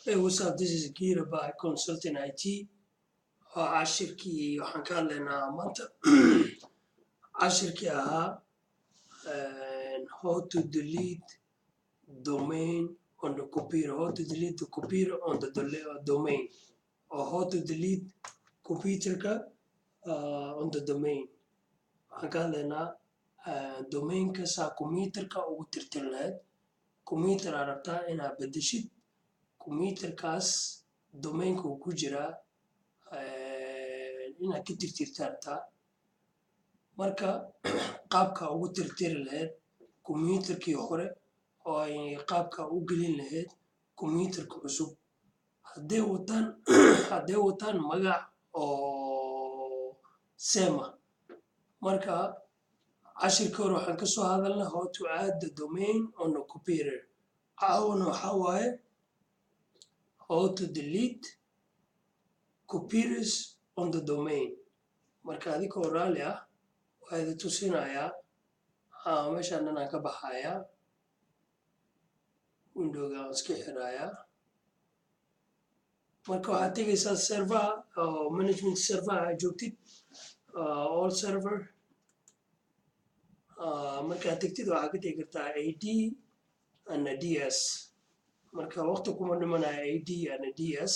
Hey, what's up? This is Gira by Consulting IT. Waa cashirkii waxaan ka hadlaynaa maanta, cashirkii ahaa how to delete domain on the computer, how to delete the computer on the domain, or how to delete computerka on the domain. Waxaan ka hadlaynaa domainka saa computerka ugu tirtiri lahayd. Computer aa rabtaa inaad bedeshid, computerkaas domainka uu ku jiraa inaad ka tirtirtaa rabtaa. Marka qaabka ugu tirtiri lahayd computerkii hore oo ay qaabka u gelin lahayd computerka cusub hadday wataan magac oo same ah. Marka cashirkii hore waxaan ka soo hadalnay how to add the domain on the computer. Caawana waxaa waaye how to delete computers on the domain. Marka adinkoo raalli ah, waa idin tusinayaa. Meeshaan dhan aan ka baxayaa, windowga aan iska xirayaa. Marka waxaad tegaysaa server oo management server aad joogtid, all server. Markaad tegtid, waxaad ka tegi kartaa AD and DS. Marka waqti kuma dhimanayo. AD and DS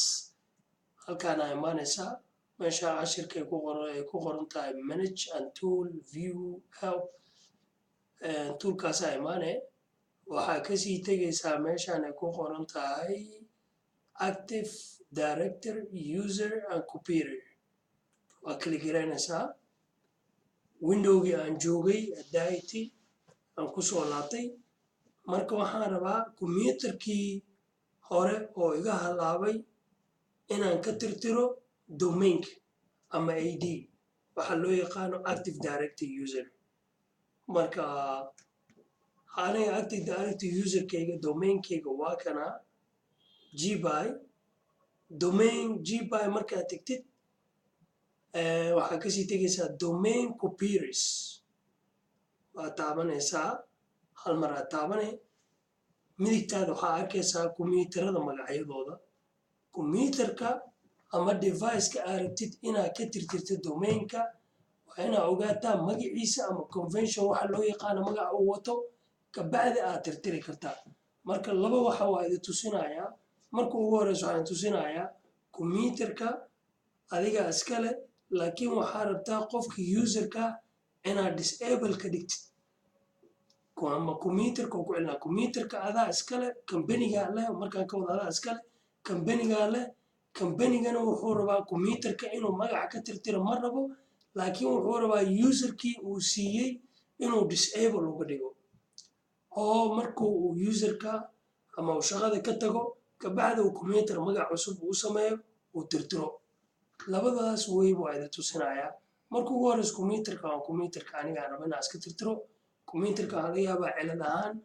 halkaana imaanaysaa, meesha cashirka ay ku qoran tahay manage and tool, view help, toolkaasaa imaane. Waxaa kasii tegaysaa meeshaan ay ku qoran tahay Active Directory user and computer. Waa kala garaynaysaa. Windowgii aan joogay daiti aan kusoo laabtay. Marka waxaan rabaa computerkii hore oo iga halaabay inaan ka tirtiro domainka ama AD, waxaa loo yaqaano Active Directory user. Marka aniga Active Directory userkayga domainkayga waa kana gby domain gby. Markaad tegtid, waxaa kasii tegaysaa domain computers. Waa taabanaysaa, hal mar aad taabane. Midigtaada waxaa arkaysaa kombiyuutarada magacyadooda. Kombiyuutarka ama deviceka aad rabtid inaad ka tirtirto domainka waa inaad ogaataa magaciisa ama convention waxa loo yaqaano magaca uu wato, kabacdi aad tirtiri kartaa. Marka laba waxa waa idin tusinayaa. Marka ugu horeysa waxaan tusinayaa kombiyuutarka adiga iskale, laakiin waxaa rabtaa qofka userka inaad disable ka dhigtid ama kombiyuutarka ku celinaa. Kombiyuutarka adaa iskale, kambanigaa leh. Markaan ka wada adaa iskale, kambanigaa leh. Kambanigana wuxuu rabaa kombiyuutarka inuu magaca ka tirtiro ma rabo, laakiin wuxuu rabaa userkii uu siiyey inuu disable uga dhigo, oo markuu uu userka ama uu shaqada ka tago, kabacdi uu kombiyuutar magac cusub uu sameeyo, uu tirtiro. Labadaas way waa idin tusinayaa. Marka ugu horeysa, kombiyuutarka waa kombiyuutarka aniga aan rabo inaan iska tirtiro. Kombiyuutarka waxaa laga yaabaa cilad ahaan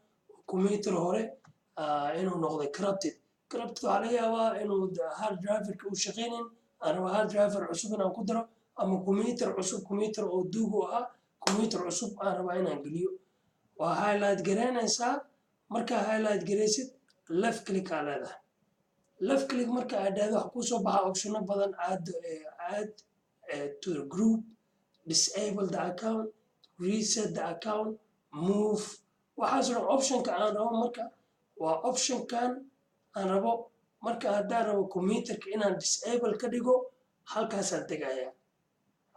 kombiyuutar hore inuu noqday corrupted. Corrupted waxaa laga yaabaa inuu hard driverka uu shaqaynin, aan rabo hard driver cusub inaan ku daro, ama kombiyuutar cusub, kombiyuutar oo duug u ahaa, kombiyuutar cusub aan rabaa inaan geliyo. Waa highlight garaynaysaa. Markaa highlight garaysid, left click aa leedahay. Left click marka aad dhahdo, waxa kusoo baxa optiono badan: add to the group, disable the account, reset the account, move. Waxaas dhan optionka aan rabo marka waa optionkan aan rabo. Marka haddaan rabo computerka inaan disable ka dhigo, halkaasaan tegayaa.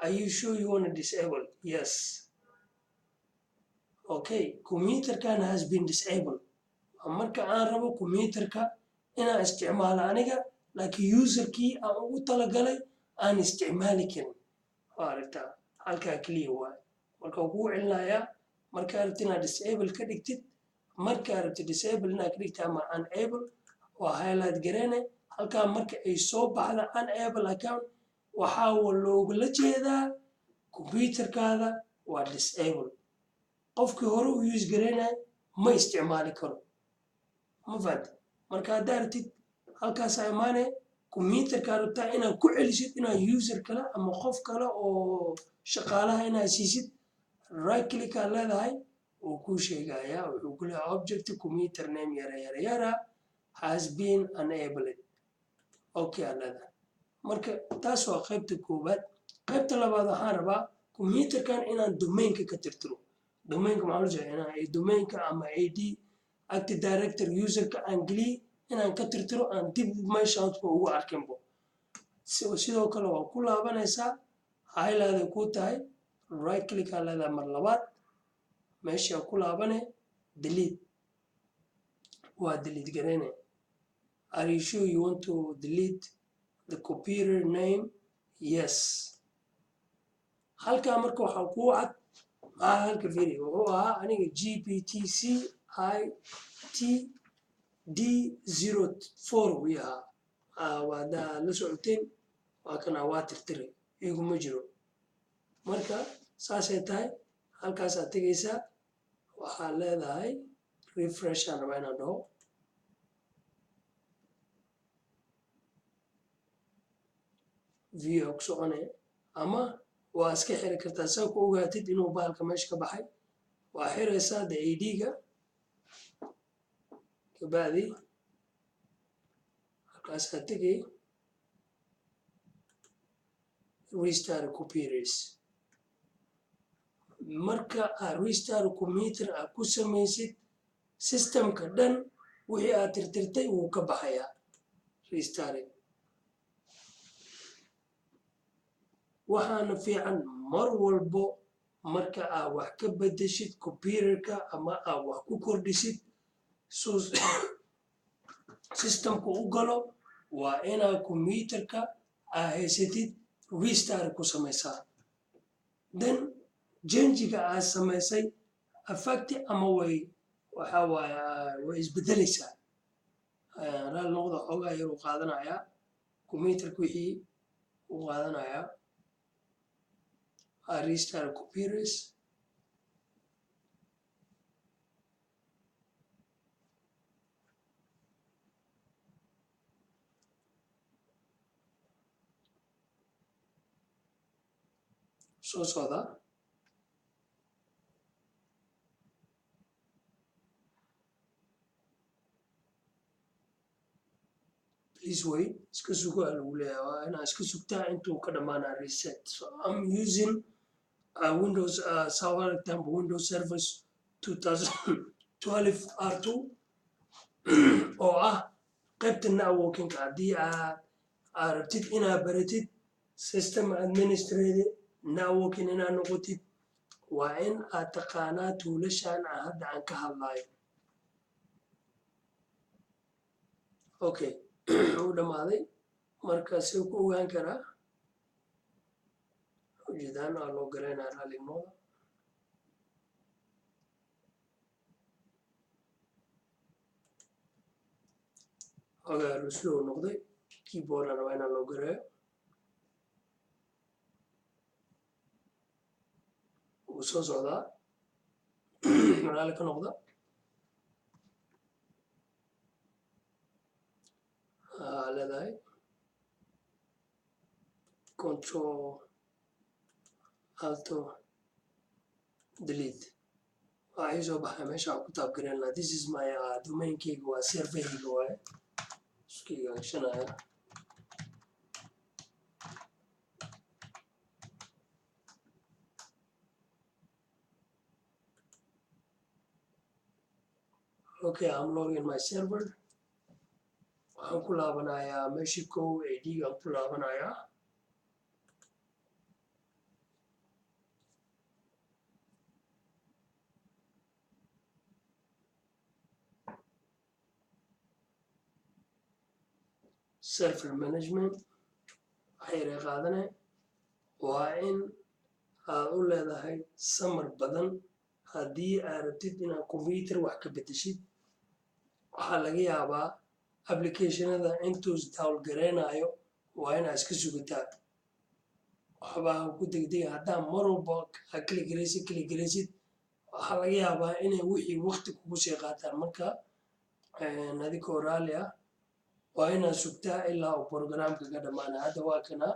Are you sure you want to disable? Yes. Okay, computerkan has been disabled. Marka aan rabo computerka inaan isticmaalo aniga, laakiin userkii aan ugu talagalay aan isticmaali karin. Waa aragtaa, halkaa keliya waay. Marka waan kugu celinayaa. Markaa rabtid inaad disable ka dhigtid, markaa rabtid disable inaad ka dhigtid ama unable, waa highlight garene halkaa. Marka ay soo baxda unable account, waxaa loogala jeedaa computerkaada waa disable. Qofkii hore u use garaynaya ma isticmaali karo. Ma fahanti? Marka haddaa rabtid, halkaasaa imaane. Computerkaa rabtaa inaad ku celisid, inaad user kale ama qof kale oo shaqaalaha inaad siisid, right click aad leedahay. Wuu kuu sheegayaa. Wuxuu ku leeyahay object computer name yara yara yara has been enabled. Okay aa leedahay. Marka taas waa qaybta koowaad. Qaybta labaad, waxaan rabaa computerkan inaan domainka ka tirtiro. Domainka maxaa loo jeedaa? Inaan domainka ama AD, Active Directory userka aan geliyey, inaan ka tirtiro, aan dib meeshaanba ugu arkinbo. Sidoo kale waa ku laabanaysaa, highlight ay ku tahay, right click aa leedahay. Mar labaad meesha ku laabane, delete, waa delete gareyne. "Are you sure you want to delete the computer name?" Yes. Halkaa marka waxaa kuu cad maxaa halka? Fiiri, wuxuu ahaa aniga GPTC IT D04 uu ahaa. Waa haddaa la socoteen, waa kana, waa tirtiray, iguma jiro. Marka saasay tahay. Halkaasaad tegaysaa, waxaa leedahay refresh aan rabaa inaan dhaho. View ku soconaya ama waa iska xiri kartaa. Saa ku ogaatid inuu bahalka meesha ka baxay, waa xiraysaa de AD-ga. Kabacdi halkaasaa tegay, restart computers. Marka aad restart computer aad ku samaysid, systemka dhan wixii aad tirtirtay wuu ka baxayaa restarting. Waxaana fiican mar walbo marka aad wax ka bedeshid computerka ama aad wax ku kordhisid suu systemka u galo, waa inaad computerka aad haysatid restart ku samaysaa. Then changega aad samaysay effect ama way waxa waaye way isbedelaysaa. Raali noqda, xoogaa yar uu qaadanayaa computerka, wixii uu qaadanayaa restart computers. Soo socda. Please wait, iska sugo aa lagu leeyahay. Waa inaa iska sugtaa intuu ka dhamaanaa reset. So I'm using Windows, saa u aragtaanba, Windows Service 2012 R2 oo ah qaybta networkingka. Haddii aad rabtid inaad baratid system administrator, networking inaad noqotid, waa in aad taqaanaa toolashan aan hadda aan ka hadlayo. Okay, wuu dhammaaday. Marka see ku ogaan karaa? Ujeedaan waa loo galaynaa. Raallinimada, ogaa slow noqday keyboardana waa inaan loo garayo. Wuu soo socdaa, raalli ka noqda. Leedahay Control Alt Delete, waxaa ii soo baxay meesha aan ku type gareyn lahaa. This is my domainkeyga, waa serverheyga waaye, iskeyga gashanaya. Okay, I'm logging my server. Waxaan ku laabanayaa meeshii kow AD-gaan ku laabanayaa. Server management waxay yara qaadane. Waa in aad u leedahay samar badan haddii aad rabtid inaad computer wax ka bedeshid. Waxaa laga yaabaa applicationada intuu download gareynayo, waa inaad iska sugataa. Waxbaa ku degdega. Haddaa mar walba aad click garaysid, click garaysid, waxaa laga yaabaa inay wixii waqti kugu sii qaataan. Marka adigoo raalli ah, waa inaad sugtaa ilaa uu programka ka dhamaanay. Hadda waa kana,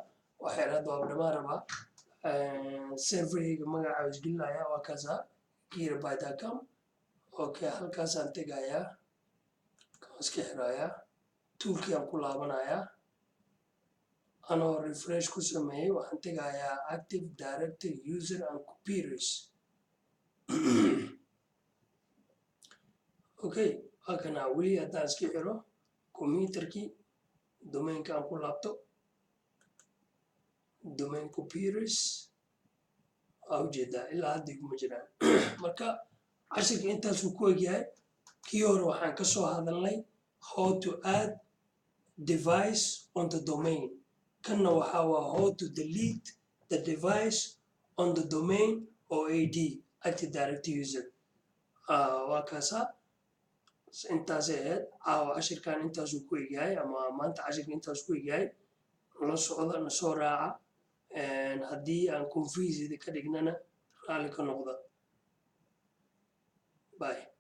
waxyar hadda waa dhamaan rabaa. Serverhayga magaca isgelinaya, waa kaasa, gigabyte.com. Okay, halkaasaan tegayaa, kaan iska xirayaa, toolkii aan ku laabanayaa. Anoo refresh ku sameeyey, waxaan tegayaa Active Directory User and Computers. Okay, waa kana. Weli haddaan iska xiro computerkii, domainka aan ku laabto, domain computers, waa ujeedaa, ilaa hadda iguma jiraan. Marka cashirka intaasuu ku egyahay. Kii hore waxaan ka soo hadalnay how to add device on the domain. Kanna waxaa waa how to delete the device on the domain oo AD, Active Directory user. Waa kaasa, intaasay ahayd. Caawa cashirkan intaasuu ku egyahay, ama maanta cashirka intaasuu ku egyahay. La socda, na soo raaca. Haddii aan confused ka dhignana, raalli ka noqda. Bye.